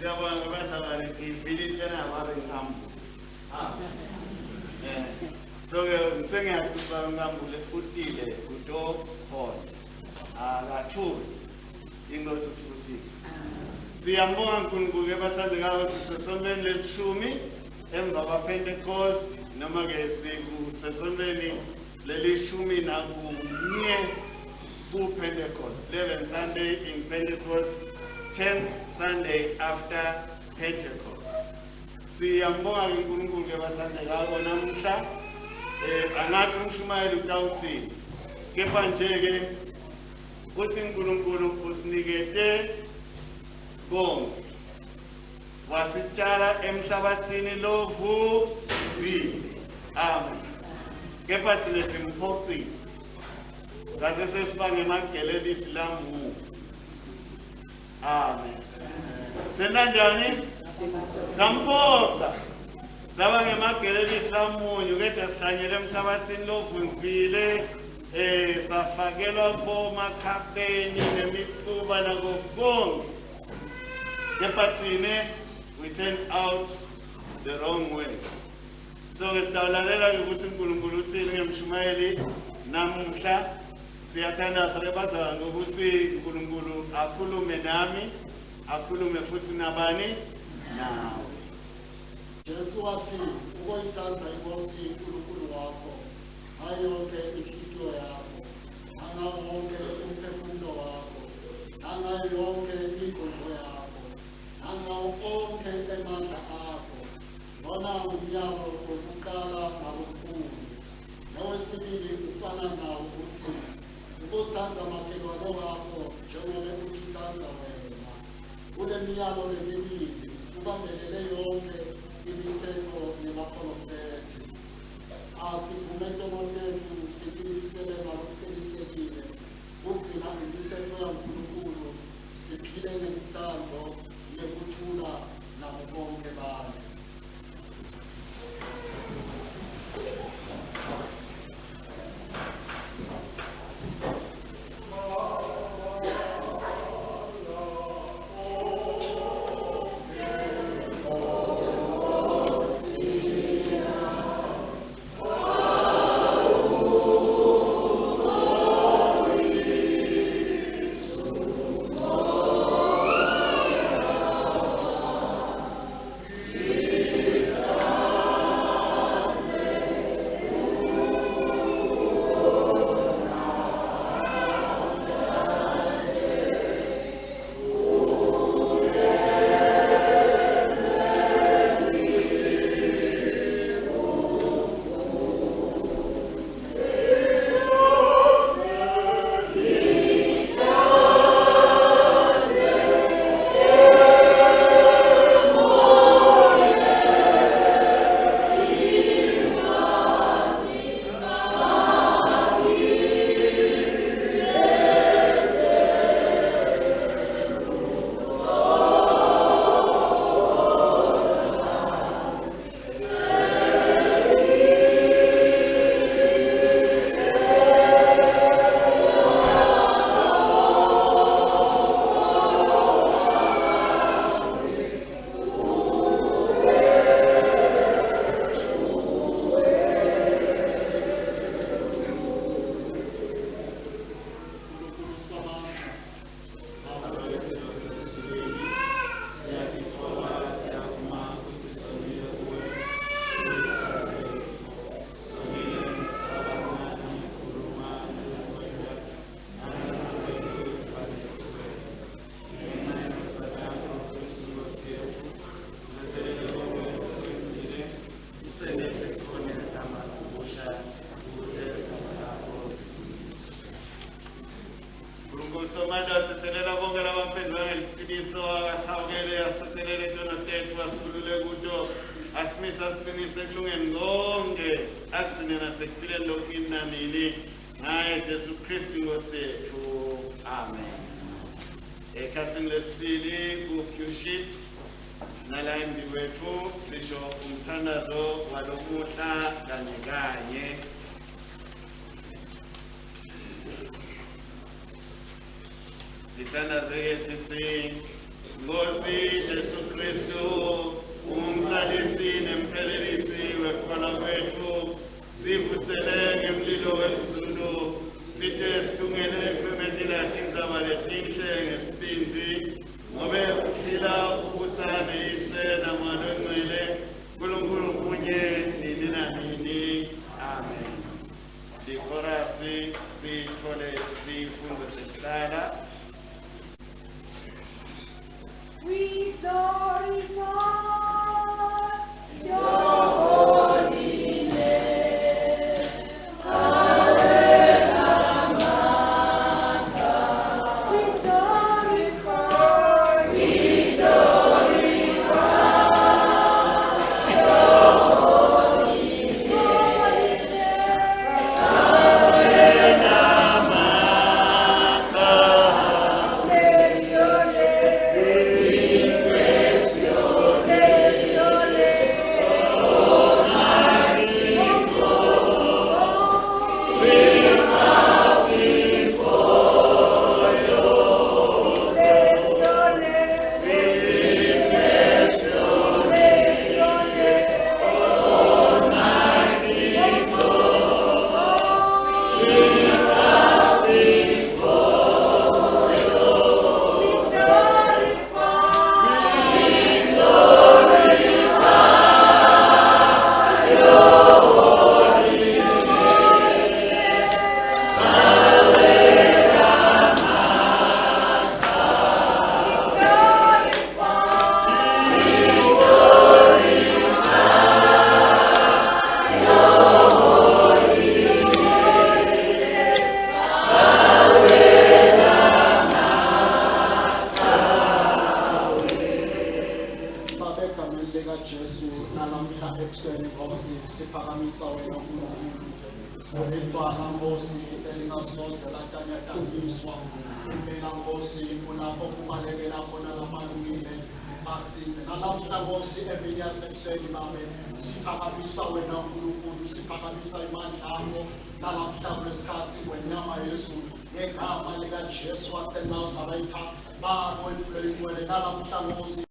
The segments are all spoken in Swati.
Siyabonga bazalwane ngivile babe ngihambule. Amen. So ke sengiyakuba ngihambule utile utokhona. Akathuli. Inkosi sibusise. Siyambonga uNkulunkulu ke bathandekayo sisesontweni lelishumi emva kwaPentecost noma ke sikusesontweni lelishumi nakunye ku-Pentecost. 11 Sunday in Pentecost, 10th Sunday after Pentecost. Siyambonga ke uNkulunkulu ke bathandekako namuhla. Angathi umshumayeli utawuthini. Kepha nje ke uthi uNkulunkulu usinikete konke. Wasitshala emhlabathini lovundzile. Amen. Kepha thina simphoqile. Sase sesiba ngemagelebisi lamu. Amen. Sena njani? Samphoqa. Saba ngemagelebisi lamunyu keja sihlanyele emhlabathini lovundzile. Safakelwa bomakhabeni nemicuba nako konke. Kepha thina we turned out the wrong way. So ke sitawulalela ke ukuthi uNkulunkulu uthini ngemshumayeli namuhla. Siyathandaza ke bazalwane ukuthi uNkulunkulu akhulume nami, akhulume futhi nabani nawe. Jesu wathi ukoyithanda iNkosi uNkulunkulu wakho ngayo yonke inhliziyo yakho, nangawo wonke umphefumulo wakho, nangayo yonke ingqondo yakho, nangawo onke emandla akho. Lona ngumyalo wokuqala nalomkhulu. Nowesibili ufana nawo uthi ubothanda makhelwane wakho njengoba utithanda wena. Kule miyalo lemibili kubambelele yonke imithetho nebaprofethi. Asivume tono tethu sitimisele ngalokuqinisekile kugcina imithetho yaNkulunkulu siphile ngeluthando nekuthula nabo bonke abantu. Somandla athethelela bonke labaphendula ngeliqiniso, akasihawukele, asithethelele tono tethu, asikhulule kuto, asimise asiqinise ekulungeni konke, asigcine nasekuphileni lokunini nanini. Ngaye Jesu Kristu Inkosi yethu. Amen. Ekhasini lesibili ku-Q sheet nala embi kwethu sisho umthandazo walomuhla kanye kanye. Sithandaze ke sithi Nkosi Jesu Kristu, ungumqalisi nemphelelisi wekukholwa kwetfu, sivutsele ngemlilo welizulu, site silungele kumemetela tindzaba letinhle ngesibindzi, ngobe uphila ubusa neyise naMoya Longcwele, Nkulunkulu munye nini nanini. Amen. Likhorasi sithole sifundo sekuhlala. We glorify your holy name. We glorify, we glorify your holy name. Bless your name. Bless your name. Almighty God. Bless your name. Bless your name. Almighty God. We glorify. Baba egameni likaJesu nalamhla ekuseni Nkosi siphakamisa wena uNkulunkulu ulidwala Nkosi elingasoze latanyatanyiswa impela Nkosi kulapho kubalekela khona labalungile basindze nalamhla Nkosi emini yasekuseni Babe siphakamisa wena uNkulunkulu siphakamisa imandla akho nalamhla kulesikhathi kwenyama yezulu ngegama likaJesu waseNazaretha Baba wethu nalamhla Nkosi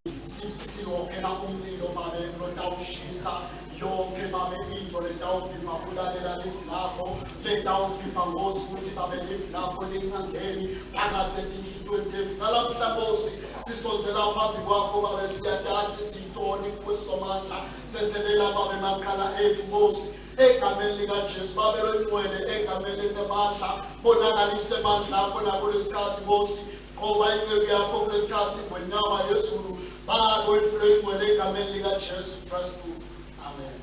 siwokhela umlilo babe lotawushisa yonke babe into letawuvimba kulalela livi lakho letawuvimba Nkosi ukuthi babe livi lakho lingangeni phakathi etinhlitiyweni tethu nalamhla Nkosi sisondzela phambi kwakho babe siyatati siyitoni kuwe Somandla tsetselela babe makhala ethu Nkosi egameni likaJesu babe longcwele egameni elinemandla bonakalise amandla akho nakulesikhathi Nkosi ngoba inceku yakho kulesikhathi ngwenyama yezulu Baba wethu longcwele egameni likaJesu Kristu amen.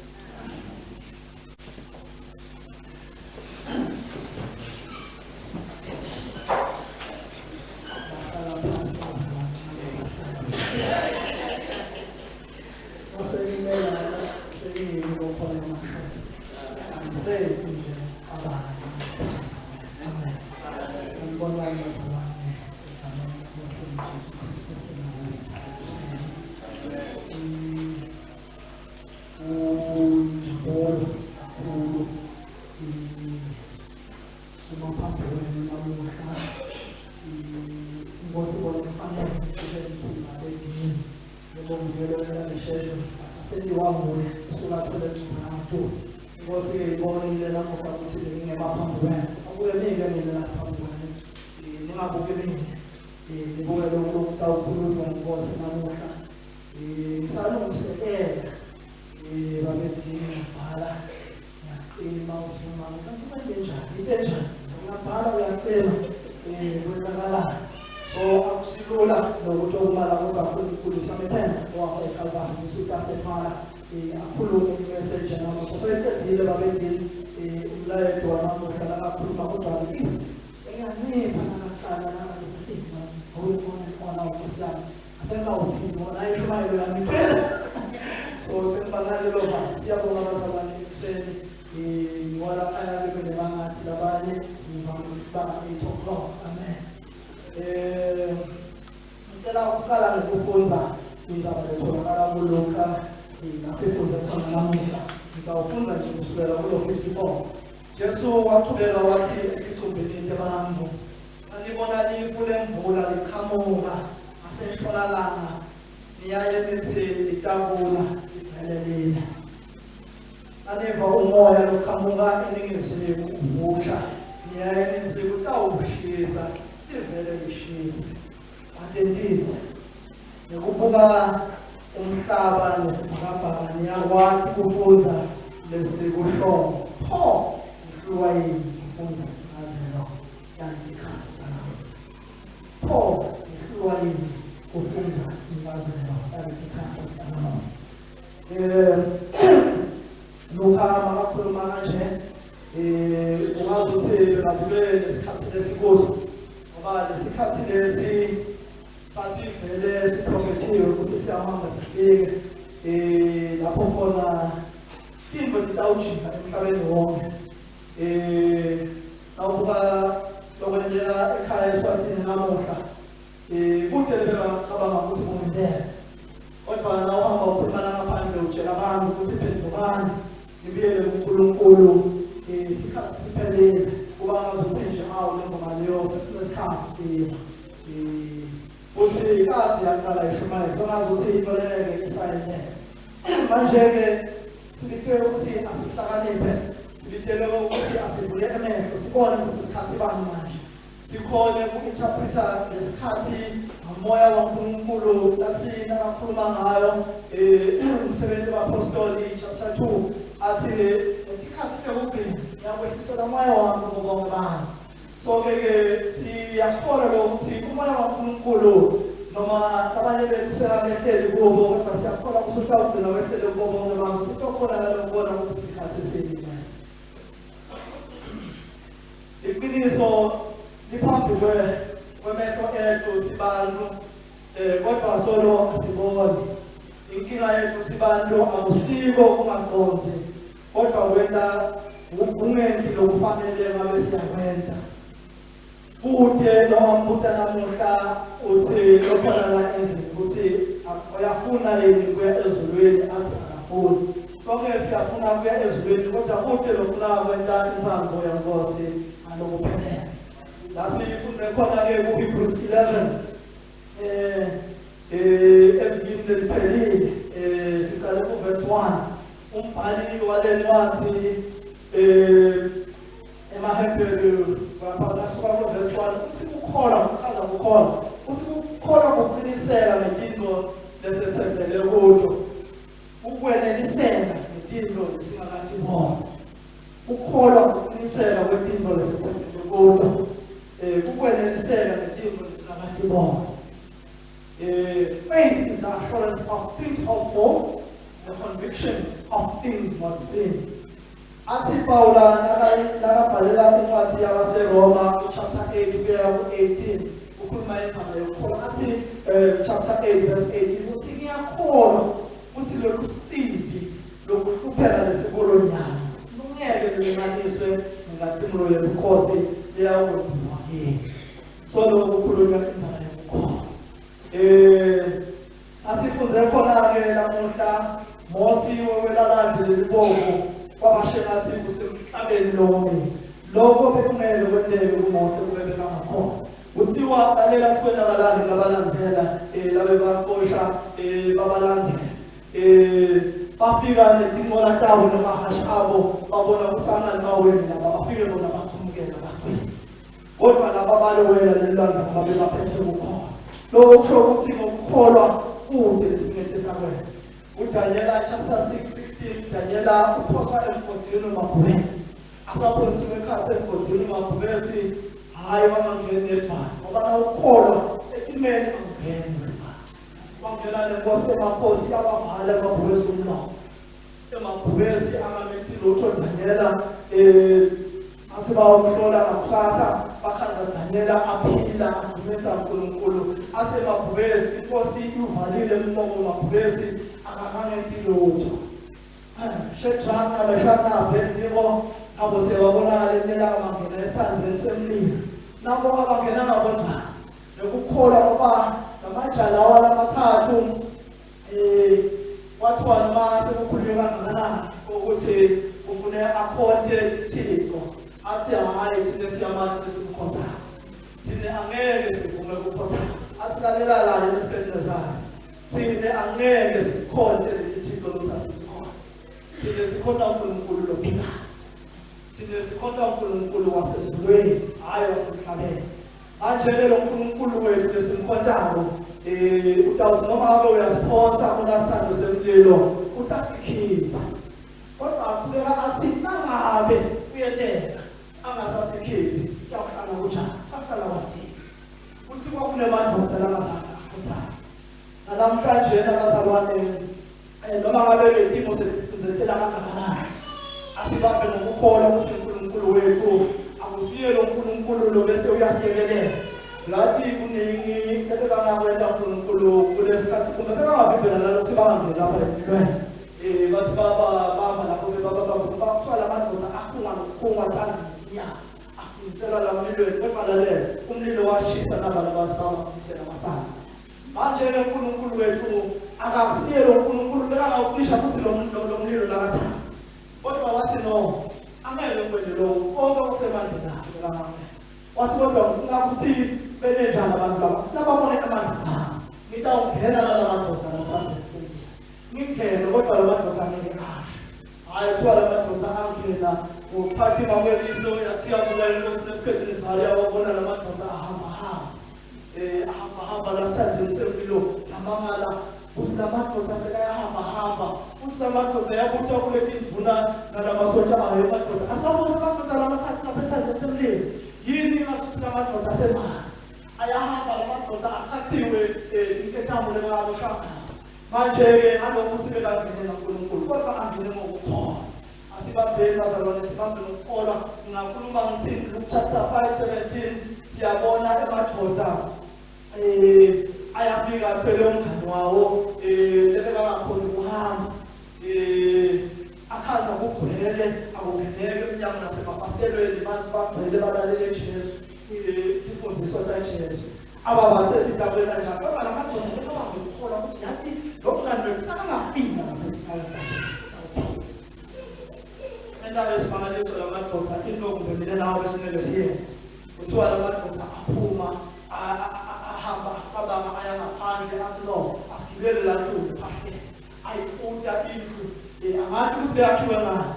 Unjabula kakhulu uma phambi kwenu namuhla inkosi ibona kufanele cishe ithimba ledini yebo ngiyelwela lesheshe aseliwa nguye usuke athole ncwadi inkosi-ke ibonile namuhla ukuthi bengingema phambi kwenu abukelile mina lapha phambi kwenu ningabuki mina nibuke lokhu lokutawukhulunywa inkosi namuhla ngisalungiselela babedini ngabhala ngiyaqima usuma ngathi manje njani into enjani ngiyabhala uyacima kwenzakalani so akusilula nokuthi okumala kodwa uNkulunkulu siyamethemba owafa eKalvari usuke asethwala akhulume imessage namuhla so icedile babedini umlayeto wanamuhla lakakhuluma kodwa sengiyancipha nakaqala nangalokuthi going on and on Nkosi yami asengawuthini bona ayishumayelo yami iphela so sengibanalelo ba siyabonga bazalwane ekuseni ngiwalaphaya bebe nebangathi labanye ngivame ukuthi banga 8 o'clock amen. Ngicela ukuqala ngokufunda indaba letholakala kuLuka nasifunde khona namuhla ngitawufunda nje kusukela kulo 54 Jesu waqhubeka wathi eticumbini tebantu alibona lifu lemvula lichamuka. Ngasentshonalanga niyaye nithi litakuna livele line. Naniva umoya loqhamuka eningizimu uvutha niyaye nithi kutawushisa livele lishise. Batentisi ngekubuka umhlaba nesibhakabhaka niyakwati kufundza lesikushoyo pho nihluwa yini kufundza incazelo yantikhatsi talapha pho nihluwa yini kufundza incazelo yantikhatsi talapha. Luka makakhuluma kanje ungazi ukuthi bekadlule lesikhathi lesikuso ngoba lesikhathi lesi sasivele siprofethiwe ukuthi siyahamba sifike lapho khona tintfo titawujika emhlabeni wonke. Nawubuka lokwenteka ekhaya eSwatini namuhla, kute lebekacabanga ukuthi kungenteka, kodwa nawuhamba ukhuluma ngaphandle utshela abantu ukuthi phendukani nibuyele kuNkulunkulu, isikhathi siphelile. Kuba ngazuthi nje awu le ngoma leyo sesinesikhathi siba futhi ikathi yaqala ishumayela ngazuthi into leke isayenteka. Manje-ke sibitele ukuthi asihlakaniphe, sibitele ukuthi asivule emehlo sibone ukuthi isikhathi bani manje, sikhone uku-interpreta lesikhathi ngomoya waNkulunkulu lathi nakakhuluma ngayo umsebenzi wabapostoli chapter 2 athi ngetikhathi tekugcina ngiyakwehlisela moya wami kubo bonke abantu. So-ke ke siyakholwa lokuthi umoya waNkulunkulu noma abanye bethu sekamehleli kubo, kodwa siyakholwa ukuthi utawugcina wehlele kubo bonke abantu, sitokhona nalokubona ukuthi isikhathi sini lesi. Iqiniso liphambi kwemehlo ethu sibantu, kodwa solo asiboni. Inkinga yethu sibantu akusiko kungaqondi, kodwa kwenta kungenti lokufanele ngabe siyakwenta. Kude noma mbuta namuhla uthi lokhona la endlini ukuthi uyafuna yini kuya ezulwini, athi akafuni. Sonke siyafuna kuya ezulwini, kodwa kude lofuna kwenta intsandvo yaNkosi ngalokuphelele. La sifunze khona-ke ku-Hebrews 11 evikini leliphelile, siqale ku-verse 1. Umbhali wale ncwadi emaHebheru lapha nasuka ku-verse 1 uthi kukholwa kuchaza kukholwa, uthi kukholwa kuqiniseka ngetinto lesethembele kuto, ukweneliseka ngetinto lesingakatibona. Ukukholwa kuqiniseka kwetinto lesethembele kuto, kukweneliseka ngetinto lesingakatibona. Faith is the assurance of things hoped for, the conviction of things not seen. Athi Paula nakabhalela incwadi yabaseRoma chapter 8 kuya ku-18 ukhuluma indaba yokukholwa, athi chapter 8 verse 18 uthi ngiyakholwa ukuthi lolu sizi lokuhlupheka lesikulo nyalo lungeke lulinganiswe nenkazimulo yobukhosi leyawukwembulwa kimi. So lokhu kukhulunywa indaba yokukholwa. Asifunze khona-ke lamuhla Mosi wewelalande lelibomvu kwabashengathi kusemhlabeni lowomile. Lokho bekumele kwenteke kuMose kube bekangakhona. Kuthiwa lalela sikwenzakalani labalandzela labe baxosha babalandzela. Bafika netinqola tabo namahashi abo babona kusangani baweni laba bafike bona baqhumukela bagcina. Kodwa laba balowela leli lwandle ngoba bebaphethe ukukholwa. Lokho kusho ukuthi ngokukholwa kude lesingete sakwena. UDanyela chapter 6 16 Danyela uphoswa emgodini wamabhubesi. Asaphosiwe ekhatsi emgodini wamabhubesi, hhayi wangangeni edvwala ngoba nawukholwa etimeni angeni wedvwala. Wangena nenkosi emakhosi yawavala amabhubesi umlomo. Emabhubesi angamenti lutho Danyela athi bawumhlola ngakusasa bakhanza Danyela aphila adumisa uNkulunkulu. Athi emabhubesi inkosi iwuvalile umlomo wamabhubesi akakangenti lutho. Shadrach naMeshach na-Abednego nabo siyababona lelinye bangena esandleni semlilo. Nabo abangenanga kodwa nokukholwa ngoba namaja lawa lamathathu kwathiwa noma sekukhulunywe kangakanani ukuthi ufune akhonte Thixo, athi hhayi thina siyamathi lesikukhontayo, thina angeke sivume ukukhotha. Athi lalela la Nebukadnezar, thina angeke sikhonte leti thixo lokuthi asitikhona. Thina sikhonta uNkulunkulu lophilayo, thina sikhonta uNkulunkulu wasezulwini, hhayi wasemhlabeni. Manje-ke lo Nkulunkulu wethu lesimkhontako utawuthi noma ngabe uyasiphonsa kunasithando semlilo, utasikhipha. Kodwa aqhubeka athi nangabe kuyenteka angasasikhiphi, kuyawuhlala kunjani? Kuyawuhlala kwathini? Kuthi kwakunemadoda langazange akhuthale. Namhlanje nabazalwane, noma ngabe le timo sesicindzetela kangakanani, asibambe ngokukholwa ukuthi uNkulunkulu wethu akusiye lo Nkulunkulu lo bese uyasiyekelela. Ngathi kuningi ebekangakwenta uNkulunkulu kulesikhathi, kumbe bekangavimbela nalokuthi bangangeni lapha empilweni. Bathi baba lapho bakuthiwa la madoda akhunga nokukhunga tanga ngetinyawo, akhungiselwa la mlilweni. Kodwa lalela, umlilo washisa nabala bathi bangakhungisela amasaka. Manje-ke uNkulunkulu wethu akasiye lo Nkulunkulu bekangawucisha futhi lo mlilo nakathatha, kodwa wathi no, angeke ngikwente lokhu, konke okusemandleni akhe bekangakwenta. Wathi kodwa ngifuna ukuthi benenjani abantu laba, nababone amandla ami, ngitawungena nala madoda nasandleni, ngingene, kodwa la madoda angeke ashe. Hhayi, kuthiwa la madoda angena ngokuphathima kweliso, yathi yabuka inkosi Nebukadnezari, yawabona la madoda ahambahamba, ahambahamba la sithandweni semlilo. Yamangala kuthi la madoda sekayahambahamba, kuthi la madoda yabutwa kuleti ndvuna nalamasotsha ayo emadoda, asibabona amadoda lamathathu lapha esithandweni semlilo, yini ngasuthi la madoda asemali ayahamba, la madoda aqhaqhiwe inketambo lebakaboshwa ngayo. Manje-ke ngalokhu ukuthi bekangene noNkulunkulu, kodwa angene ngokukholwa. Asibambeni bazalwane, sibambe ngokukholwa. Ngingakhuluma ngithini? Luke chapter 5:17, siyabona emadoda ayafika athwele umngani wawo lebekangakhoni ukuhamba, akhanza kugcwele, akungeneki emnyango nasemafasitelweni, bantu bagcwele balalele Jesu, imfundiso kaJesu. Ababathe sitabela njani, kodwa la madoda bekabambe ukukholwa ukuthi yathi lo mngani wethu akangafika lapha etinyaweni kaJesu. Entaba yesimangaliso la madoda, into kumbe mina nawe besingeke siyenze. Kuthiwa la madoda aphuma, ahamba, acabanga, aya ngaphandle, athi no, asigibele la ntuli phahleni, ayifuta indlu. Angathi ukuthi beyakhiwe ngani,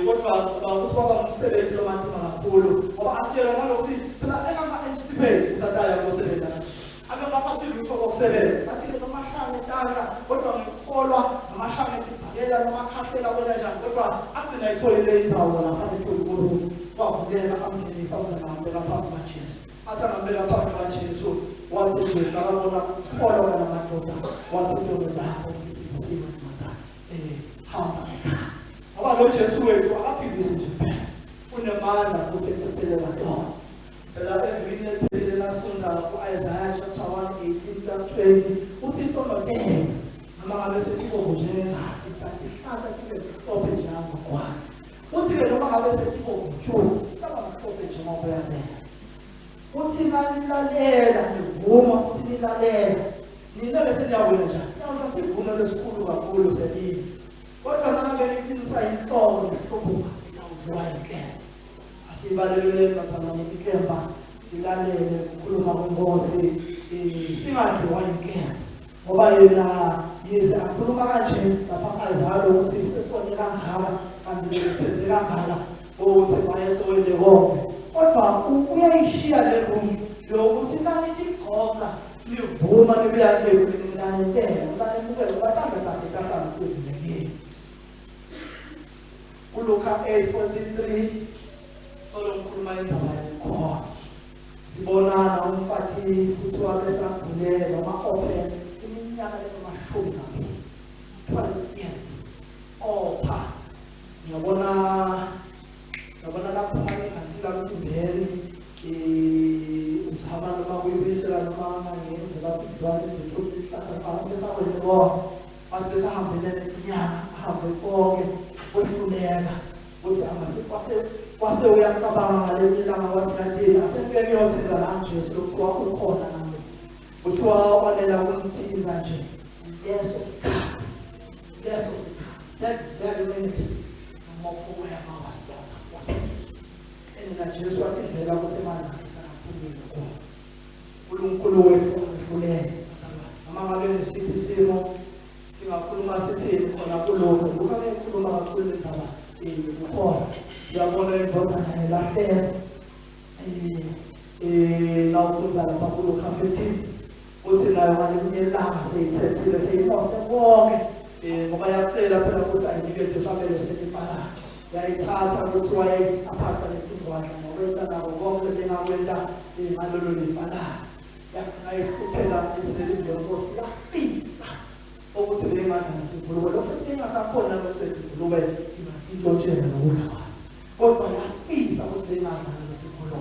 kodwa ngicabanga ukuthi kwaba ngumsebenzi lomatima kakhulu, ngoba asitshelwa ngalokuthi phela enganga-anticipate usataya kuyosebenza kanje, abengaphathi lutho kokusebenza. Sathi-ke noma shaya ngetandla, kodwa ngikukholwa noma shaya ngetibhakela noma khahlela kwena njani, kodwa agcina ayitholile indzawo lapha etulu, kwavuleka, amngenisa umngane wambeka phambi kwaJesu. Athi angambeka phambi kwaJesu, wathi uJesu nakabona ukukholwa kwalamadoda, wathi intombi yakho isindisiwe ndodana, hamba ekhaya. Ngoba lo Jesu wethu akaphilisi nje kuphela, unemandla futhi ekuthethelela tono. Phela evikini eliphelile nasifundza ku-Isaiah chapter 1 18 kuya 20, uthi itono tenu noma ngabe setibovu njengengati, tatihlanta tibe mhlophe njengamagwala. Uthi-ke noma ngabe setibovu tyu, taba mhlophe njengoboya. Uthi nanilalela, nivuma futhi nilalela, nina bese niyawina njani? Niyawina sivuno lesikhulu kakhulu selini. Kodwa nangabe niqinisa inhloko nihlubuka, nitawudliwa yinkemba. Asiyibaleleleni bazalwane inkemba, silalele ukukhuluma kwenkosi, singadliwa yinkemba. Ngoba yena yize akhuluma kanje lapha azalo ukuthi sesone kangaka, kanti bekuthembe kangaka ukuthi wayesewele konke, kodwa uyayishiya le room yokuthi nanitigqoka nivuma nibuya kenu, ninganentela nanimukele bahlamba kahle kahlala kuvulekile. ULuka 8:43, solo ngikhuluma indaba yokukholwa, sibonana umfati kuthiwa besagulele noma ophe iminyaka engamashumi nambili, 12 years opha. Ngiyabona, ngiyabona laphuma ingati lamtimbeni, uzama noma kuyibuyisela noma ngendlela sidlwane isihlahla besakwele konke, base besahambele netinyanga, ahambe konke, kwehluleka ukuthi angase kwase uyacabanga ngaleli langa, wathi kanti asengike ngiyothenza la Jesu lokuthiwa ukhona nami. Kuthiwa wanela kumthinza nje, leso sikhathi, leso sikhathi, that very minute, umopho wema, wasitopha, waphiliswa. And na Jesu wativela kusemandla akhe sakaphumile kuwo. uNkulunkulu wethu. asehlulele bazalwane. Noma ngabe ngisiphi isimo singakhuluma sithini khona kulokho. Luka bekhuluma kakhulu lenzaba yokukholwa. Siyabona indodana yelahleka nawufundza lapha kuLuka 15 uthi nayo ngalinye ilanga seyithethile seyimose konke ngoba yacela phela ukuthi ayinikete isabelo selifanayo yayithatha ukuthi wayeyisaphatha letingwadla ngokwenta nabo konke bengakwenta ngalolo lifa layo yagcina ihlupheka isileli lenkosi yafisa ukuthi beyingadla ingulube lokho seyingasakhona ukuthi ingulube intshontshela nokudla kwayo kodwa yafisa ukuthi beyingadla ingulube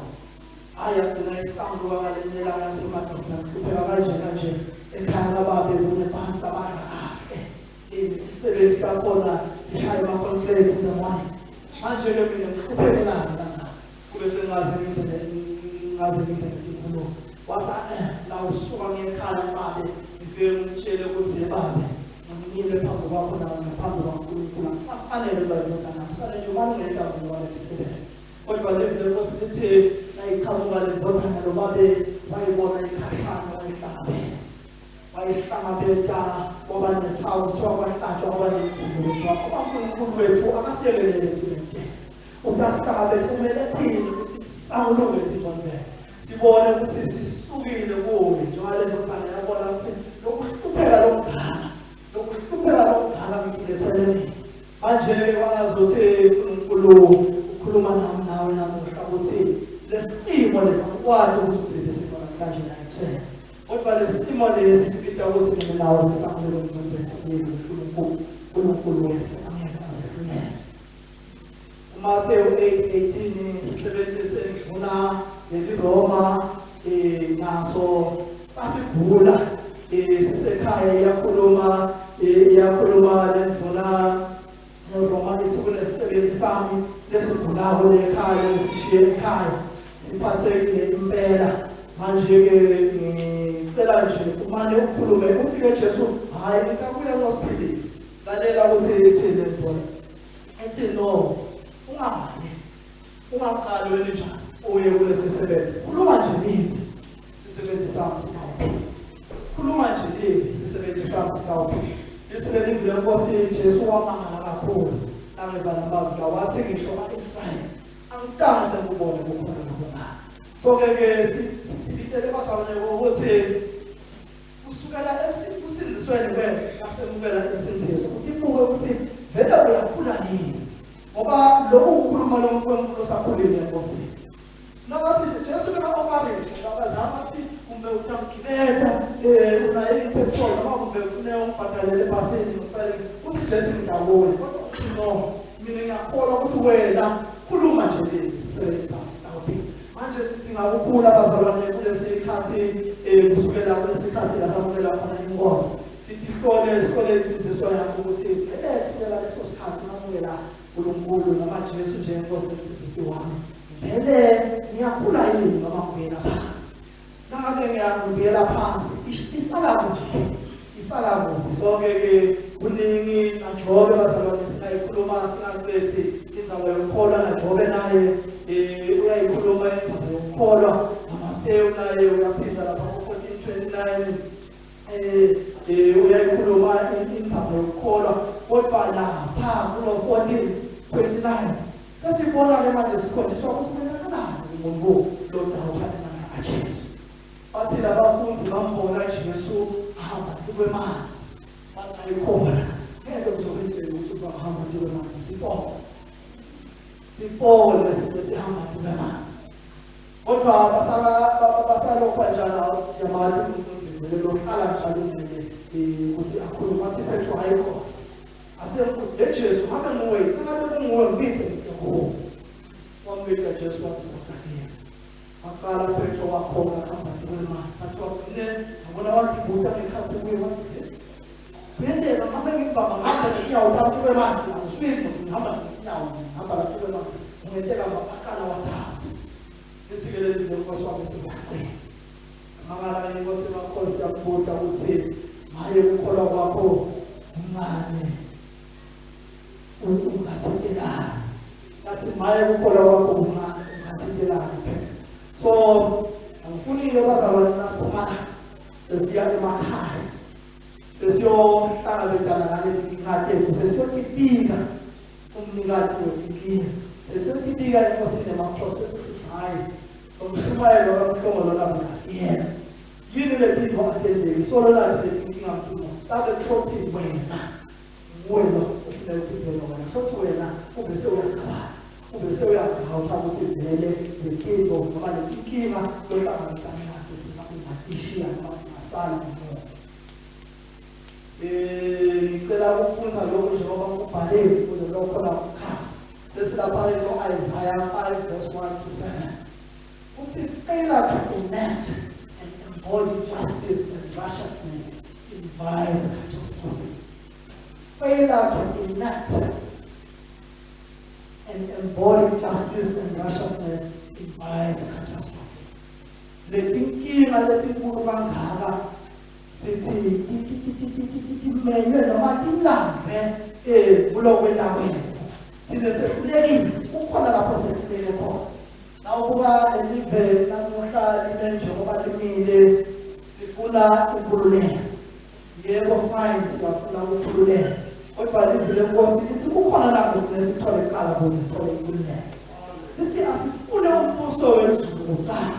hhayi yagcina isambuka ngalinye ilanga yathi madoda ngihlupheka kanje kanje ekhaya kababe kunebantu abadla kahle imisebenzi kakhona ishaya ama-cornflakes in the morning manje-ke mina ngihluphekelayo kangaka kube sengaze ngindlela ngaze ngindlela inkulumo wathi la usuka ngekhaya babe ngifike ngimtshele ukuthi babe ngimile phambi kwakho naphambi kwaNkulunkulu angisafanele ukuba indodana ngisale nje uma ngingenta mina walelisebenzi kodwa livi lenkosi lithi nayiqhamuka le ndodana lo babe wayibona ikhashana wayihlangabeza wayihlangabeta kwaba nesawu kuthiwa kwahlatshwa kwaba nemvumo ngoba uNkulunkulu wethu akasiyekelele thina utasihlangabeta kumele thini ukuthi sisanguluke etingqondweni sibone ukuthi sisukile kuye njengale ndodana yabona ukuthi lokuhlupheka lokudala lokuhlupheka lokudala ngikuletheleni manje-ke kwangazuthi uNkulunkulu ukhuluma nami nawe namuhla ukuthi lesimo lesi angikwazi ukuthi usiphi isimo namhlanje la ekuseni kodwa lesimo lesi sibita ukuthi mina nawe sisamukele umntwana uNkulunkulu uNkulunkulu wethu angeke azehlulele uMathewu 8:18 sisebenzise induna leliRoma naso sasigula sisekhaya iyakhuluma iyakhuluma lenduna Roma ithi kunesisebenzi sami lesigulako lekhaya lesishiye ekhaya siphathekile impela manje-ke ngicela nje umane ukhulume uthi-ke Jesu hhayi ngitakuya ngosiphilisa lalela ukuthi ithini le ndona ethi no ungayi ungaqali wena njani uye kulesi sebenzi khuluma nje live sisebenzi sami sitawuphila khuluma nje live sisebenzi sami sitawuphila lithi leli lenkosi Jesu wamangala kakhulu nangeva lamazwi wathi ngisho ama-Israyeli angikaze ngikubone kukhona nokungaka so ke ke sibitele bazalwane ukuthi kusukela ekusindzisweni kwethu nasemukela insindziso utibuke ukuthi vele uyakhula yini ngoba lokhu kukhuluma lo nkulunkulu osakhulile enkosini nakathi Jesu beka-ofarisha labazama athi kumbe utamgibeta um unaye ipetrol noma kumbe ufune ungibhadalele ebhasini ngifele uthi Jesu ngidawule kodwa uthi no mina ngiyakholwa ukuthi wena khuluma nje leli sisebenzisa sitawuphila manje sidinga ukukhula bazalwane kulesi khathi um kusukela kulesi khathi la samukela khona inkosi sithi hlole sihlole insindiso yakho ukuthi vele kusukela leso sikhathi ngamukela uNkulunkulu noma Jesu njengenkosi nomsindisi wami vele ngiyakhula yini noma ngibuyela phansi nangabe ngiyangibuyela phansi isala kuphi isala kuphi sonke-ke kuningi najobe bazalwane singayikhuluma singaqedi indzaba yokukholwa najobe naye um uyayikhuluma indzaba yokukholwa namatewu naye uyaphinda lapha ku-14 29 uyayikhuluma indaba yokukholwa kodwa lapha kulo 14 29 sesibona-ke manje sikhonjiswa ukuthi kubenakalani umuntu lo dawutha emandla kaJesu bathi labafundi bambona Jesu ahamba tukwemanzi bathi ayikhona ngeke ngizokuyitshela ukuthi bahamba tukwemanzi sibone sibone lesinto sihamba tukwemanzi kodwa basalokhu njalo siyamazi umfundisi vele lohlala njalo kumele ukuthi akhulume athi Petro ayikhona asekude Jesu ngabe nguwe ngabe kunguwe ngibide ngikuwe wambita Jesu wathi utakile waqala Petro wakhona hamba kwemali athi wagcine ngabona wathi buta ngekhathi kuye wathi kuyenteka ngabe ngibamba ngihamba ngenyawo phakathi kwemanzi angiswimi ngihamba ngenyawo ngihamba lapho kwemanzi kungenteka aqala wathatha lithi-ke leli lenkosi wami singaqini mangala inkosi makhosi yakubuta ukuthi maye ukukholwa kwakho kuncane ungathintelani ngathi maye ukukholwa kwakho kuncane ungathintelani phela so angifuni-ke bazalwane nasiphumana Sesiya emakhaya. Sesiyohlangabetana naleti tinkinga tetfu, sesiyotibika umnikati wetinkinga. Sesiyotibika enkosini yemakhosi bese sithi hhayi, lo mshumayelo kaMhlongo lona mina siyena. Yini letintfo atenteki, solo nathi letinkinga Mntungwa, tabe kusho kutsi wena nguwe lo ofuneka utibheke wena. Kusho kutsi wena ubese uyagabana, ubese uyagawutha ukuthi vele letintfo noma letinkinga lohlangabetane nato ungatishiya noma ungasala ngemuva. Eh, ngicela ukufundza lokhu njengoba kubhaliwe ukuze kuyokhona ukuchaza. Sesilapha-ke ko-Isaiah 5 verse 1 to 7. Uthi failure to enact and embody justice and righteousness invites catastrophe. Failure to enact and embody justice and righteousness invites catastrophe. Letinkinga letinkulu kangaka sithi timenywe noma tilambe eh kulokwenta kwetfu. Thina sehlulekile, kukhona lapho sehluleke khona. Nawubuka lelive namuhla lime njengoba limile, sifuna inkhululeko. Yebo fine siyafuna ukukhululeka. Kodwa livi lenkosi lithi kukhona lapho kufanele sithole kuqala ukuze sithole inkululeko. Lithi asifune umbuso wezulu kuqala.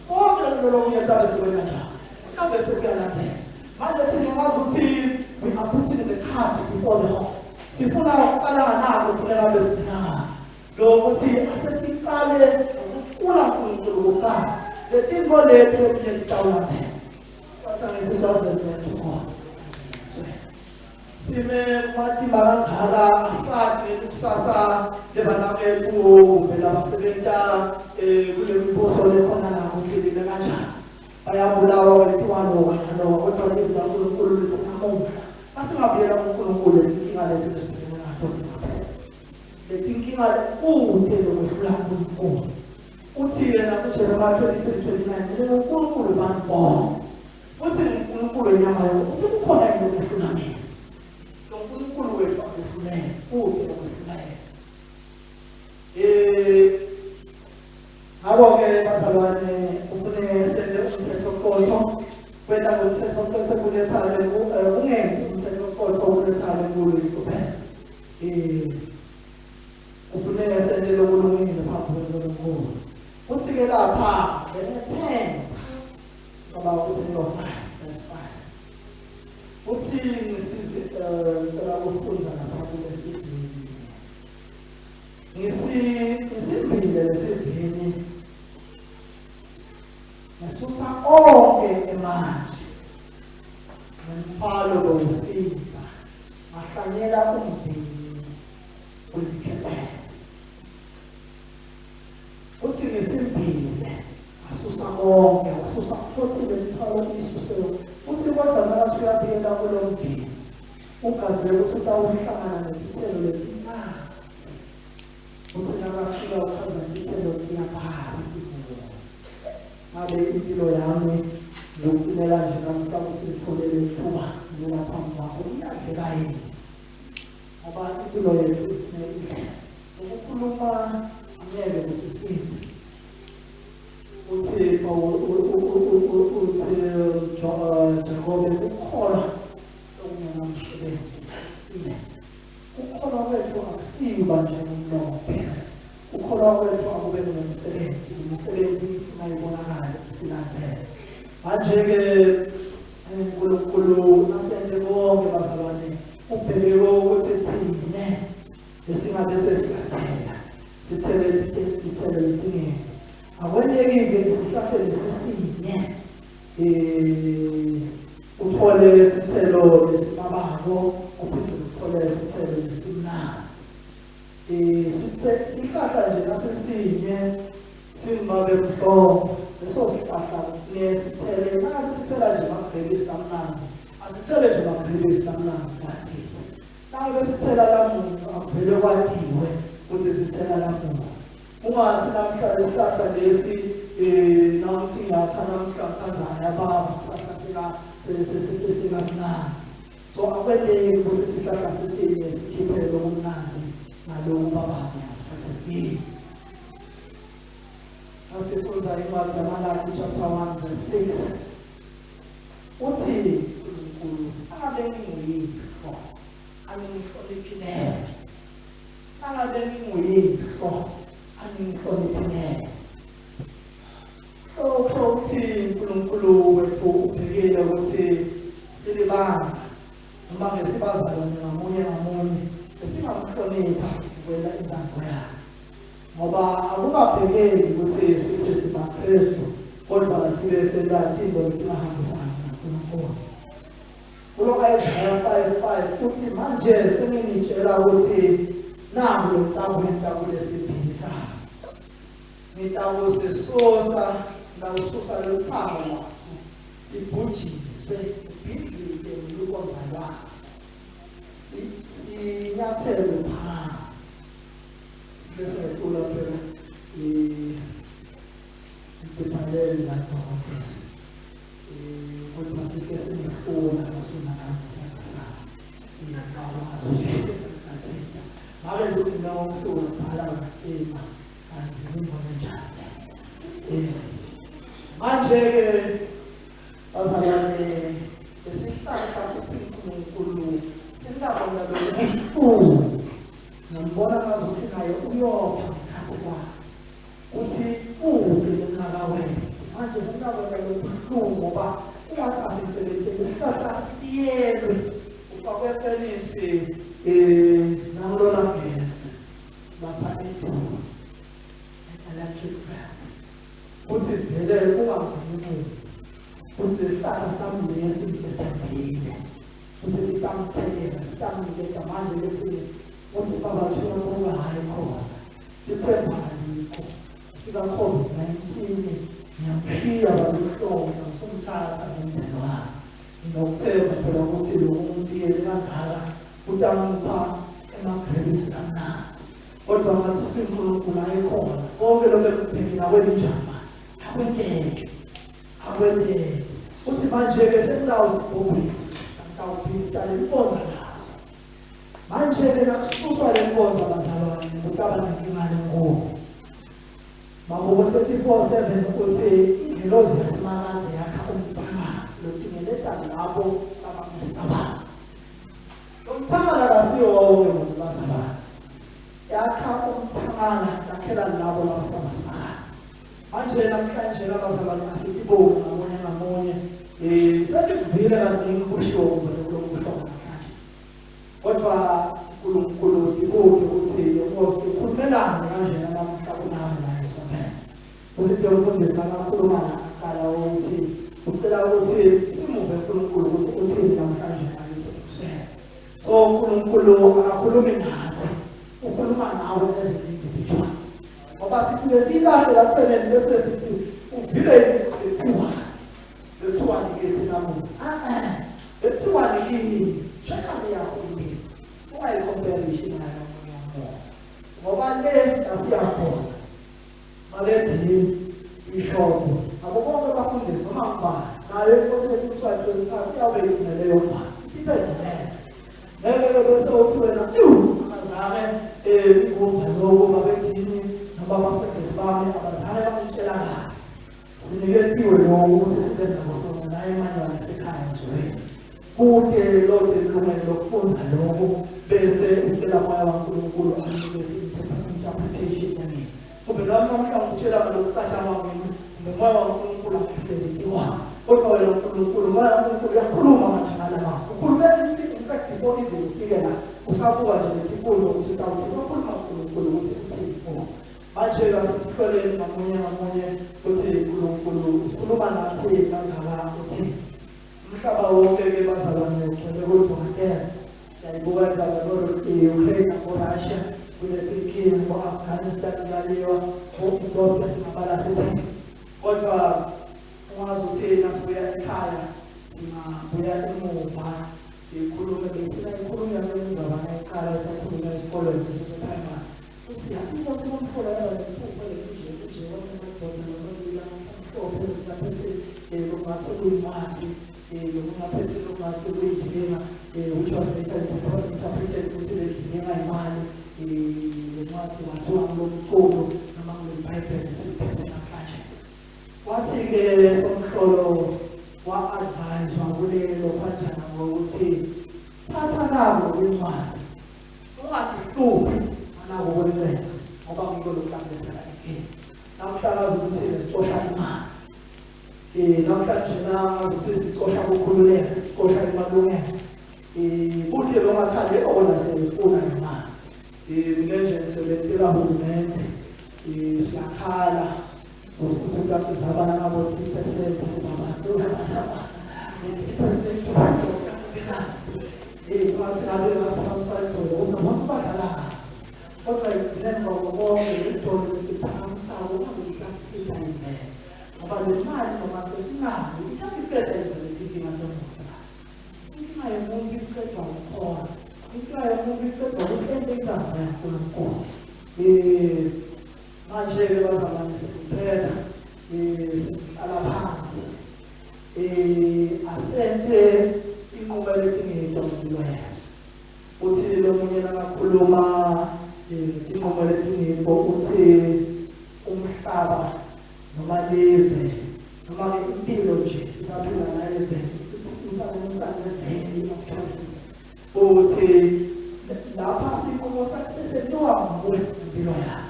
Konke lokho lokunye kutabe sekwenza njalo. Kutabe sekuyalandzela. Manje thina ngazi ukuthi we are putting the cart before the horse. Sifuna ukuqala nako kufuneka besidinga. Lokuthi asesiqale ngokufuna uNkulunkulu kuqala. Letintfo leti letinye titawulandzela. Wathi angithi Swaziland ngiyathokoza. Sime matima kangaka asathi kusasa lebanakethu kumbe labasebenta eh kule mibuso lekhona la kutsi lime kanjani. Bayabulawa kwentiwa lokho naloko kodwa livi laNkulunkulu lithi namuhla asingabuyela kuNkulunkulu letinkinga leti lesibhekene nato. Letinkinga kute lokwehlula uNkulunkulu. Uthi yena kuJeremiya 23:29 mina nguNkulunkulu bantu bonke. Futhi nguNkulunkulu wenyama yonke. Uthi kukhona yini lokwehlula mina? Lo Nkulunkulu wethu akehluleke, kute lokwehlula yena. Eh ngakho-ke bazalwane kufuneka sente umthetho qotho kwenta ngomthetho qotho kuletha kungenti umthetho qotho kuletha lenkulu inhlupheko eh Kufuneka sente lokulungile phambi kweNkulunkulu. Uthi-ke lapha benethemba cabanga ukuthi no 5 verse 5. Uthi ngisive eh, ngicela ukufunda lapha kulesivini. Ngisi ngisimbile lesivini. Ngisusa onke emanje. Nemfalo bowusinza. Ngahlanyela umvini. Ulikhethele. Uthi ngisimbile asusa konke asusa futhi lemithwalo isuse uthi kodwa makathi uyabuyela kulo mndeni ugazile ukuthi utawuhlangana netithelo letimnandi uthi nakafika uchaza tithelo tiyabhala ngabe impilo yami ngikufunela nje namuhla ukuthi ngithole lethuba ngilapha phambi kwakho iyadleka yini ngoba impilo yethu ifune indlela ukukhuluma angeke kusisinde uthi uthi Jakobe ukukholwa okungenamsebenzi ile ukukholwa kwethu akusiba nje ngomlomo kuphela ukukholwa kwethu akube nomsebenzi imisebenzi ifuna ibonakale silandzele manje-ke uNkulunkulu asente konke bazalwane Ubheke ukuthi thina esingabe sesiyathela sithele ithelo letingene akwenteki-ke esihlahleni sisinye um uthole isithelo esibabako uphinde uthole isithelo esimnandi um sihlahla nje nasesinye singibabe mhlongo leso sihlahla nesithele nangabe sithela nje amagrebisi amnandi asithele nje amagrebisi amnandi kwathiwe nangabe sithela lamuntu akuvele kwathiwe ukuthi sithela lamuntu ungathi namhla lesihlahla lesi um nami singakha namhla kanzani ababa kusasa sekamnandi so akweleki ukuthi isihlahla sesinye sikhiphe lokumnandi naloku babami ngasikhathi esinye Nasifunda incwadi yaMalaki chapter 1 verse 6. Uthi uNkulunkulu angabe nginguyihlo angingihloniphileyo, angabe nginguyihlo angingihloniphileyo. Kusho ukuthi uNkulunkulu wethu ubhekile ukuthi silibandla noma ngesibazalwane ngamunye ngamunye esingamhlonipha ukwela intando yakhe, ngoba akungabhekeli ukuthi sithi sibaKristu kodwa sibe senta into letingahambisani naNkulunkulu. Kulo Isaiah 5:5 uthi manje senginitshela ukuthi naku lokutakwenza kulesibhini sami, ngitakusisusa, ngitawususa loluthango lwaso sibhujiswe, kubhidlike nolubonda lwaso, sinyathelwe phansi. Bese ngetula phela ibhaleli ladokotela kodwa sike sengifuna ngasunakanga isandla sami ngakwazi ukusithatha ngabe nje ukuthi mina ngomsuku ngibhala ngacima kanti ngibone njani. Manje-ke bazalwane, lesihlahla futhi uNkulunkulu sinabona lobuhlungu, ngambona ngazuthi naye uyopha ngekhathi kwakhe kuthi kubi lengakawena. Manje sinabona lobuhlungu ngoba ungathi asisebenzile isihlahla, sibiyelwe, ufakwe efenisi namlona gesi lapha eduze, electric fence, kuthi vele ungangeni muntu. Kuthi lesihlahla sami lesi ngisethembile futhi sitamthelela, sitamniketa. Manje lethi uthi baba thula kuba hayi khona ithemba alikho. Fika COVID-19 ngiyamshiya baluhlonza, ngisomthatha nomndeni wami. Nginokuthemba phela ukuthi lo umbiyele kangaka utamupha emagrebisi amnandi, kodwa ngathi uthi uNkulunkulu ayikhona konke lokho ekubhekile akwenjani manje, akwenteke, akwenteke. Uthi manje-ke sekutawusibhubhisa, ngitawuphinda lelibonza lazo. Manje-ke nakususwa le nkonzo bazalwane, kutaba nenkinga lenkulu. Mahubo 34:7 uthi ingelozi yasimakadze yakha umthangala lotingeleta labo abamesabayo. Lo mthangala kasiwo wawonke muntu bazalwane, yakha umthangala yakhela labo labasabasimakadze. Manje namhlanje labazalwane asitibonge ngamunye ngamunye. Sesikuvile kaningi kushiwo kumbe lokusho namhlanje, kodwa uNkulunkulu ikuphi ukuthi lenkosi ikhulumelane kanjena namuhla kunami la esontweni. Usiphe umfundisi nakakhuluma la aqala ukuthi ucela ukuthi simuve uNkulunkulu ukuthi uthini namhlanje ngakithi ekuseni. So uNkulunkulu akakhulumi nathi, ukhuluma nawe as an individual, ngoba sifike siyilahle la theneni bese sithi uvile yini ukuthi bekuthiwani, bekuthiwani kithi namuhla. Bekuthiwani kini? Check-a le yakho impilo, ungayicomparishi nayo nomunye umuntu, ngoba le asiyakhona maledini ishopho abo bonke abafundisi noma ngubani nayo inkosi yethu uMswati wesithathu iyawube igcine leyo mbali iphendulele. Ngeke-ke bese uthi wena iwu abazange ingumva lokhu babethini noma abafundisi bami abazange bangitshela kahle. Siniketiwe lokhu ukuthi sibe nako sona la emanywana esekhaya ezulwini. Kude lode ilungelo lokufunda lokhu bese ucela moya waNkulunkulu akunikeze interpretation yami. Kumbe nami namhla ngikutshela ngalokucatshangwa ngimi, kumbe moya waNkulunkulu akuhleletiwa. Kodwa wena uNkulunkulu, moya waNkulunkulu uyakhuluma manje ngalama. Ukhulumela in fact before even ufike la, usabuka nje letifundo ukuthi utawuthi ukhuluma uNkulunkulu ukuthi uthini kuwe. Manje asihloleni ngamunye ngamunye ukuthi uNkulunkulu ukhuluma nathi kangaka uthini. Umhlaba wonke-ke bazalwane ugcwele kudokotela. Siyayibuka indaba ko-Ukraine nako-Russia, kule-Turkey nako-Afghanistan kuyaliwa, ko-Ethiopia singabala sithini. Kodwa ungazi ukuthi nasibuya ekhaya singabuya emuva sikhulume bethina ikhulunywa ngemizabana icala esakhulunywa esikolweni sesese-primary. Uthi inkosi somfula yaba nephupho lelinje nje, wamadoda namabili amhlophe, ngaphethe lokungathi kuyincwadi, lokungaphethe lokungathi kuyindilinga, which was later interpreted ukuthi le ndilinga imali, le ncwadi kwathiwa ngulo mculo noma nguleli bhayibheli siliphethe namhlanje. Wathi-ke somhlolo Wa-adviswa kulelo khwanjana ngokuthi thatha nabo incwadi, ungazihluphi nganako kulinceda ngoba ngiko lokuhlangabezana inkinga. Namhlanje ukuthi thina sicosha imali, namhlanje nazo sesicosha ukukhululeka, sicosha imalungelo, kuthi longathandi okona siyayifuna nemali. Mina nje ngisebentela hulumende, siyakhala ukuthi sizama nangabo 3% sibabathe 3%. Bathi ngabe ngasiphakamisa idolo ukuthi nabona badlala, kodwa ekugcineni kwabo konke idolo lesiphakamisako kungabe iklasisita imvelo, ngoba le mali noma sesinayo iyangiceda imvelo inkinga tomuntu. Inkinga yomuntu iqedwa ukukholwa, inkinga yomuntu iqedwa ukuthi ente intando yaNkulunkulu. Manje-ke bazalwane, sengiphetha, sengihlala phansi. Asente inqumo letingito ngempilo yethu. Uthi lo munye nakakhuluma inqumo letingito, uthi umhlaba noma live noma-ke impilo nje sisaphila nayo evele imfanekisa ne-valley of choices. Uthi lapha sinqumo sesentiwa nguwe impilo yakho.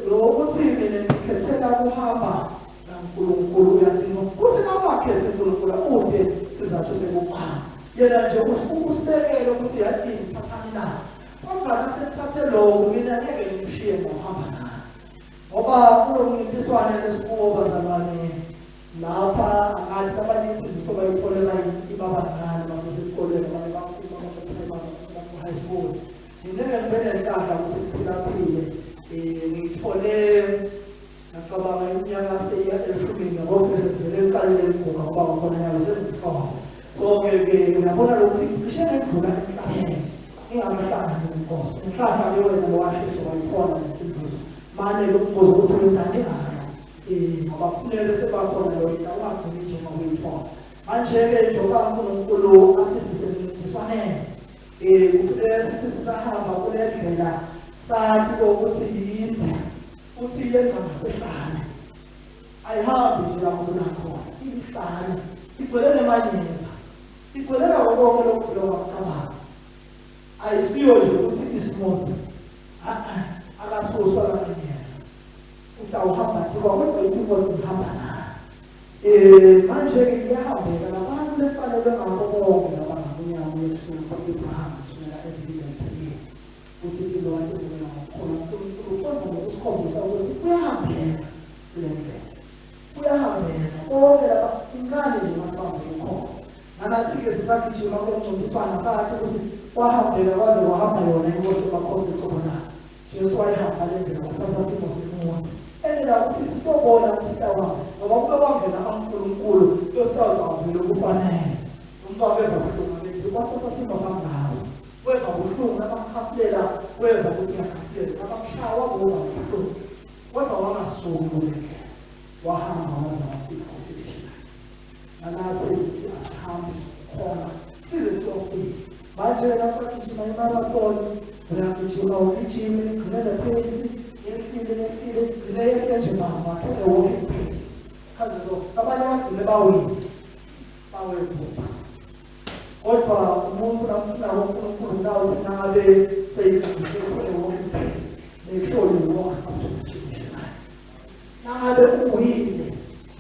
Lokuthi mina ngikhethela kuhamba naNkulunkulu, uyadinga ukuthi nawungakhethi uNkulunkulu ude sizathu sekuqala yena nje usibekele ukuthi yadini thathani na, kodwa nasenithathe lokhu mina ngeke ngimshiye ngohamba naye, ngoba kulo mncintiswane lesikuwo bazalwane lapha angathi abanye insindiso bayitholela ibabancane basesesikolweni, abanye baku-primary, baku-high school. Mina ngibe nenhlanhla ukuthi ngiphilaphile, ngiyithole ngacabanga iminyaka seyiya eshumini yabo, sesivele iqalile iguga ngoba ngakhona nyalo sengihlola. So-ke ke uyabona lokuthi ngicishe ngedlula emhlabeni ngingakahlangani nenkosi. Inhlanhla-ke wena lowasheshe wayithola lesinduzo. Mane lokubuza ukuthi wenzani ngayo, ngoba kufunele sebakhona yona, ungagcini nje ngokuyithola. Manje-ke njengoba uNkulunkulu athi sisemncintiswaneni, kufuneka sithi sisahamba kule ndlela sathi ukuthi yinde futhi yenza ngasehlane, ayihambi nje lapho kunakhona ihlane, igcwele nemanyeva, igcwele nako konke lokhu lokucabanga. Ayisiyo nje ukuthi ismooth, akasuswa lamanyeva, utawuhamba nje kodwa ithi inkosi ngihamba nayo. Manje-ke iyahambeka labantu lesifanelwe ngako konke laba ngakunyama yethu Abraham kusukela evileni ukuthi impilo wayivumela ngokukholwa uNkulunkulu ukhonza ngokusikhombisa ukuthi kuyahambeka kule ndlela, kuyahambeka konke lapha incane nje masibambe ukhona. Nanathi-ke sisagijima kulo mncintiswana sakhe ukuthi kwahambeka kwaze kwahamba yona inkosi emakhosi ecobo nayo. Jesu wayihamba le ndlela, wasasa simo semuntu endlela ukuthi sitobona ukuthi sitawuhamba, ngoba kube kwangena aNkulunkulu lositawuzawuvele kufanele umuntu wabeva buhlungu abethi kwathatha simo samngawo, weva buhlungu nabamkhafulela, weva ukuthi ngiyakhafulela, nabamshaya wabuva buhlungu, kodwa wangasuki kule ndlela, wahamba waze wafika ku-finish line. Nanathi sithi asihambe khona size siyofika. Manje nasagijima imarathon, uyagijima ugijime igcine le pace yehlile, yehlile, igcine yehle nje mama to a walking pace khathi. So abanye bagcine bawile, bawe phansi, kodwa umuntu namfunako uNkulunkulu nawuthi nangabe seyihambise to a walking pace, make sure you walk up to the finish line. Nangabe uwile,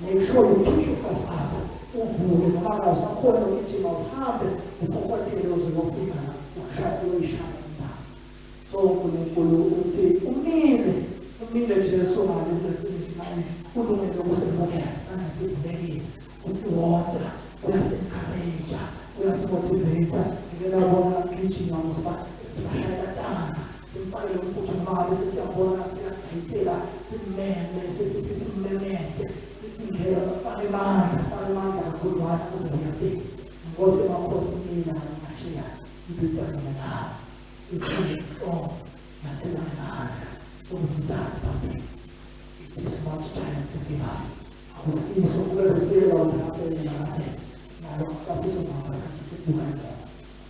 make sure you pick yourself up, uvuke noma awusakhona ukugijima, uhambe uphokophele uze uyofika la ushaya uyoyishaya indawo. So uNkulunkulu uthi umile, umile Jesu ngale kule finish line, ulungele ukusemukela nangakuvulekile. Uthi wodwa uyasi-encourage, uyasimotivate. Ngike ngabona gijima sibashayela tanga, simfakele umfutho noma ngabe sesiyabona siyadzayitela, simmeme, simmemete sithi ngeke fake amandla, fake amandla kakhudlwana uze uyafika. Inkosi emakhosi mina ngashiya impilo nawe ithi oh ngathela ngamandla sokuthi phambili. It is not time to give up. Akusiso kube besiyela wena nalo kusasiso ngapha sikhathi sibuka emuva,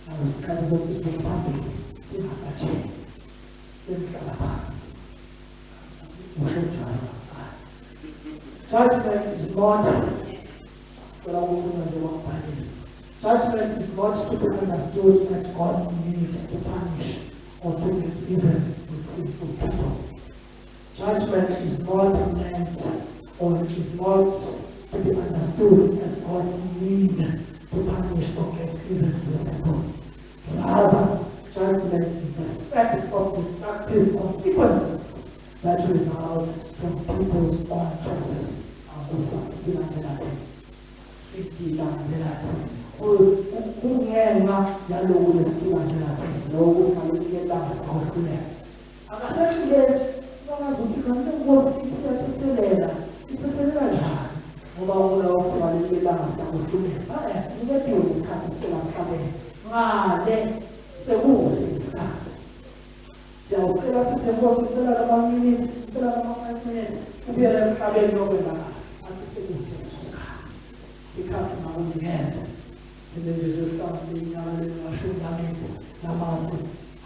nalo sikhathi sokuthi sibuke phambili, singasatsheli semhlala phansi. Usho njalo. Judgment is not cela. Judgment is not to be understood as God's need to punish or to get even with sinful people. Judgment is not meant or is not to be understood as God's need to punish or get even with people. Rather, judgment is the set of destructive consequences that result from people's own choices. Akusasikilangela thina. Sikilandela thina. Kungenxa yaloku lesikilandela thina, lokhu ukuthi ngalelinye ilanga sikhohluleka. Akasehluleki, bangazi ukuthi kanti inkosi ithi iyathethelela, ithethelela njani? Ngoba ubona ukuthi ngalelinye ilanga siyakuhluleka. Baya siniketiwe isikhathi sisela emhlabeni. Ngale sekude isikhathi. Siyawucela sithi inkosi ngicela lama-minutes, ngicela lama-5 minutes, ubuyele emhlabeni yokwenza kahle. Athi sekude leso sikhathi. Sikhathi makunikele. Thina nje sesihlanu siyinyaka lengamashumi lamethu lamathe.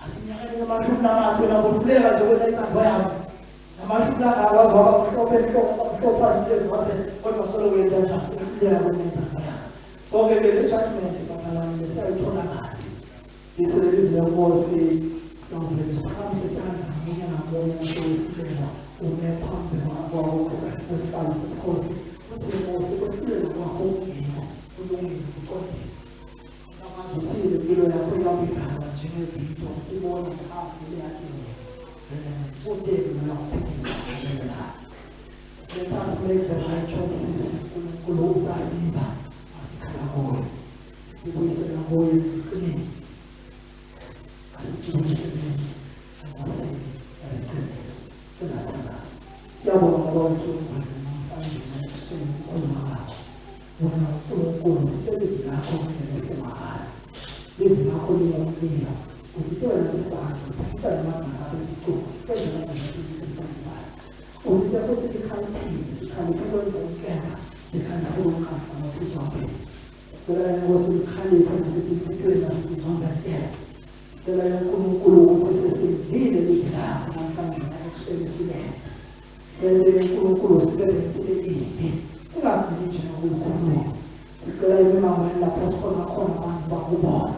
Asinyaka lengamashumi lamathe wena kuhluleka nje kwena intando yami. Namashumi langakwazi waba mhlophe enhloko, mhlophe asilele waze kodwa solo wenza njani uhluleka kwena intando yami. So-ke ke le judgment bazalwane besiyayithola kabi. Ngithi leli lenkosi siyawuvele siphakamise itandla ngamunye ngamunye sokuhluleka ume phambi kwakho kwesihlalo sobukhosi. Uthi inkosi kwehlulela kwakho kungiko kulungile kuqondile. Namazi uthile impilo yakho iyawuyidlala njengevidiyo ubone phambi leyathi kude nokuphikisa la. Let us make the right choices. uNkulunkulu utasiba asikhala kuye. Sibuyisela kuye iqiniso. Asibuyisele enkosini eqiniso. Singathanda. Siyabonga Baba wethu namhlanje ekuseni ukukhuluma kwakho. Wena uNkulunkulu usitshela izwi lakho ngendlela ehle mahhala. Izwi lakho lingumlilo. Usitshela isandla, usitshela namagama abecuku, usitshela namagama. Usitshela futhi likhaliphile, likhaliphile kwenza likhaliphile ukungafanele zonke. Sicela inkosi likhaliphe nasetinhlitiyweni nasetingqondweni tethu. Sicela uNkulunkulu ukuthi sesivile livi lakho namhlanje ekuseni silethe. Sele uNkulunkulu sibe nempilo embi. Singagcini nje ngokukhuluma. Sicela emimangweni lapho sikhona khona abantu bakubona.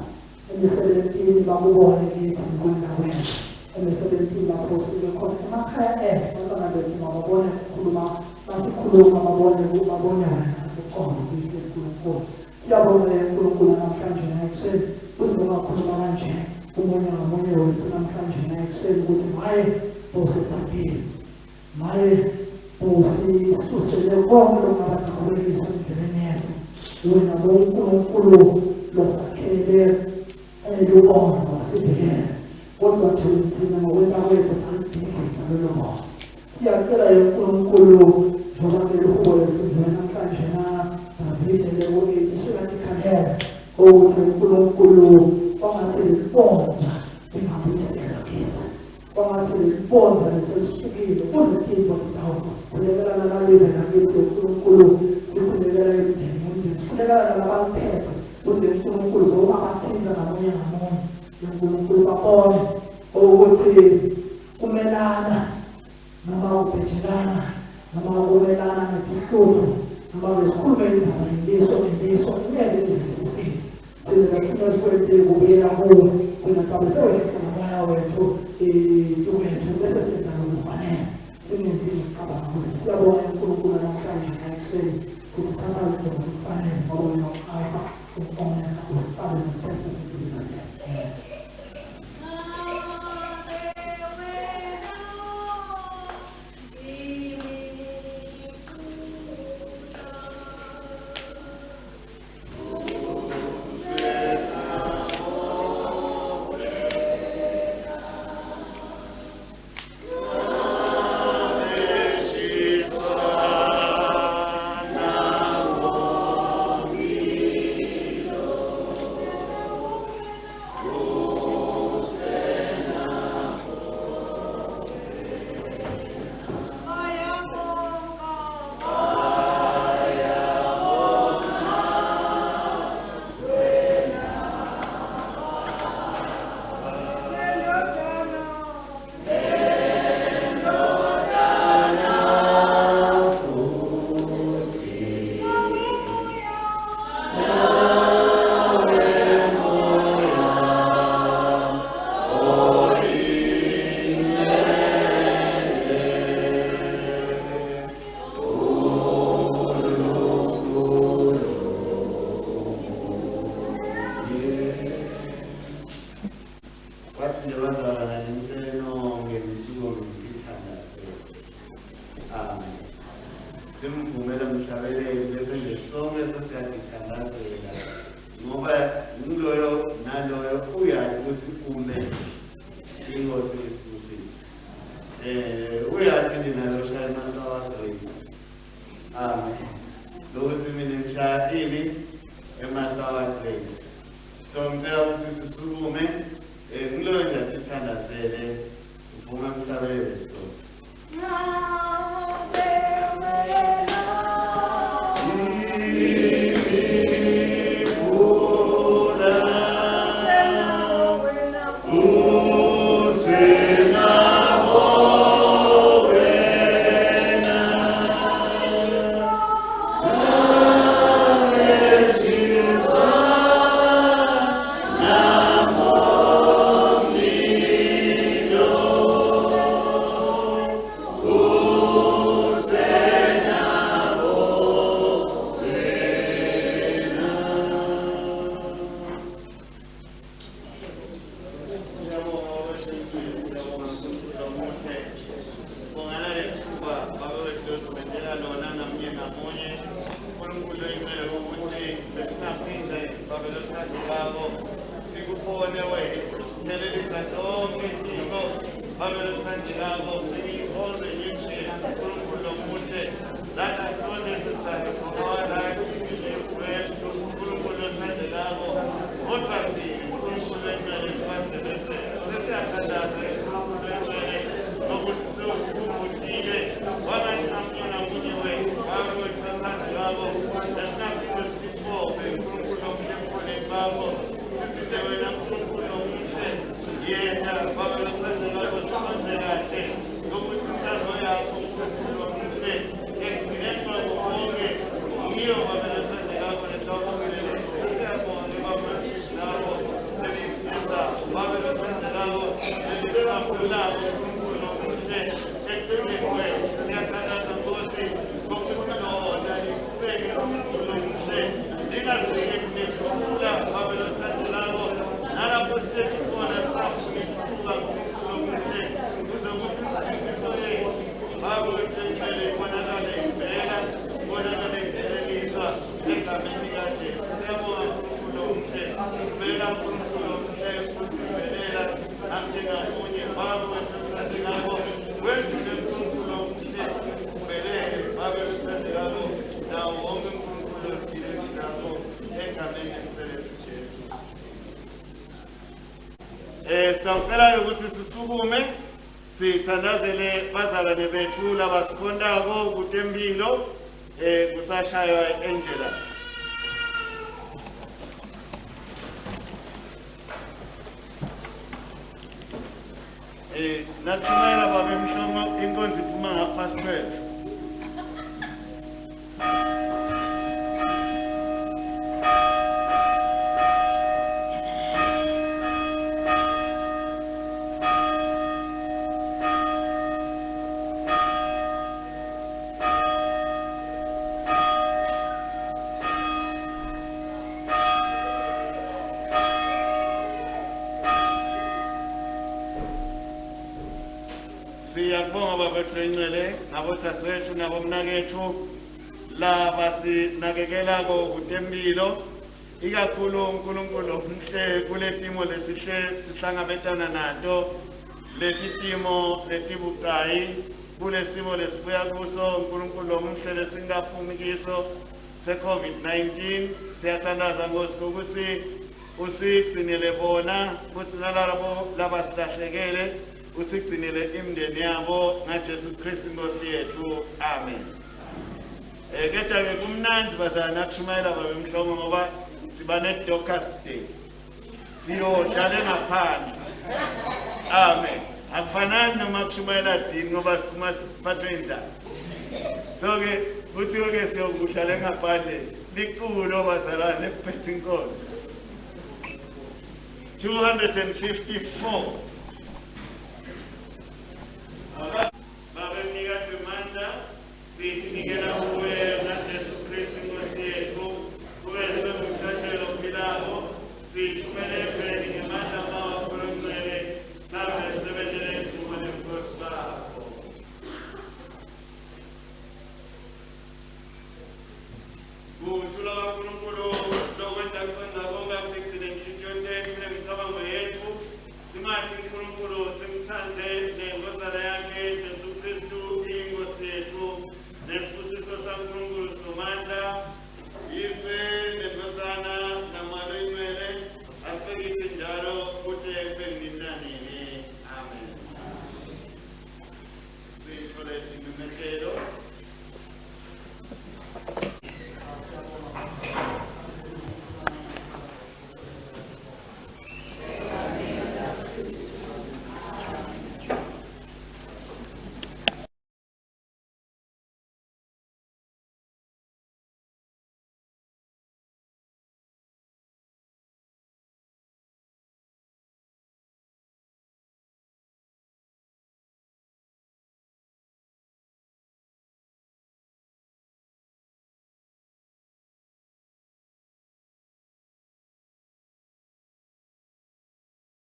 Emisebentini bakubone kithi ngokwenda kwethu. Emisebentini lapho sifike khona emakhaya ethu abantwana bethu mababone ukukhuluma masikhuluma babone babone wena uqobo kithi uNkulunkulu. Siyabonga uNkulunkulu namhlanje ekuseni uze ungakhuluma kanje umunye ngamunye wethu namhlanje ekuseni ukuthi maye bosethembile maye bosisusele konke lokungabajabulisa endleleni yethu wena lo uNkulunkulu losakhele elubongo wasivikela kodwa thina ngokwenta kwethu salibhidlita lolo bongo. Siyacela uNkulunkulu njengoba leli hubo lelifundziwe namhlanje na Davide leku-8 sukatikhalela ukuthi uNkulunkulu kwangathi lelibonda lingabuyiselwa kithi. Kwangathi lelibonda leselisukile kuze tinto indawo. Sikhulekela nalalile nakithi uNkulunkulu, sikhulekela imindeni nemindeni, sikhulekela nalabaliphethe kuze uNkulunkulu ngoba bathinta ngamunye ngamunye uNkulunkulu babone ukuthi kumelana noma kubhejelana noma kumelana netihluthu noma besikhulume indzaba yeliso ngeliso ngeke ize sisile. Thina kakhulu sikwente kubuyela kuwe wena kabe sewehlisa ngomoya wethu wethu bese senza lokufanele singenti nokucabanga kwethu. Siyabonga uNkulunkulu namhlanje ekuseni sithatha le ndlela okufanele ngoba wena u-Alpha u-Omega usiqale nesiphetho sempilo yethu. Amen. Simvumele mhlabeleli bese nje sonke sesiyatithandazela ngoba ngiloyo naloyo uyazi ukuthi ume inkosi isibusise. Uyathi nina loshaya emasawa grapes. Amen. Lokuthi mina ngishaya ini emasawa grapes. So ngicela ukuthi sisukume ngiloyo nje athithandazele uvume emhlabeleli sibonge. Siyacela ukuthi sisukume sithandazele bazalwane bethu labasikhondako kutempilo kusashaywa Angelus. Nathumela baba Mhlongo inkonzo iphuma ngapast 12. Siyakubonga baba Ncele nabothathwethu nabomnakethu laba sinakekelako kutempilo ikakhulu uNkulunkulu omhle kuletimo lesihle sihlangabetana nato leti timo letibucayi kulesimo lesibuya kuso uNkulunkulu omhle lesingaphumi kiso se-COVID-19. Siyathandaza Nkosi ukuthi usigcinele bona kuthi nalabo labasilahlekele usigcinele imindeni yabo ngaJesu Kristu Nkosi yethu. Amen. Kepha-ke kumnandzi bazalwane nakushumayela babe Mhlongo ngoba siba ne-Dorcas Day. Siyodlala ngaphandle. Amen. Akufanani noma kushumayela dini ngoba siphuma siphathwe indlala. So-ke kuthiwe-ke siyokudlala ngaphandle liculo bazalwane lekuphethe inkonzo. 254. Babe mnika amandla sinikela kuwe ngaJesu Kristu Nkosi yethu kube sengumhlatshelo ophilako sithumele eveni ngemandla wakho longcwele sambe sebentele idumo lebukhosi bakho. Ngekuthula kwaNkulunkulu lokwenta kucondza konke akutigcine inhliziyo tetfu nemicabango yetfu. Simati uNkulunkulu simtsandze nendvodzana yakhe Jesu Kristu iNkosi yetfu. Nesibusiso saNkulunkulu Somandla.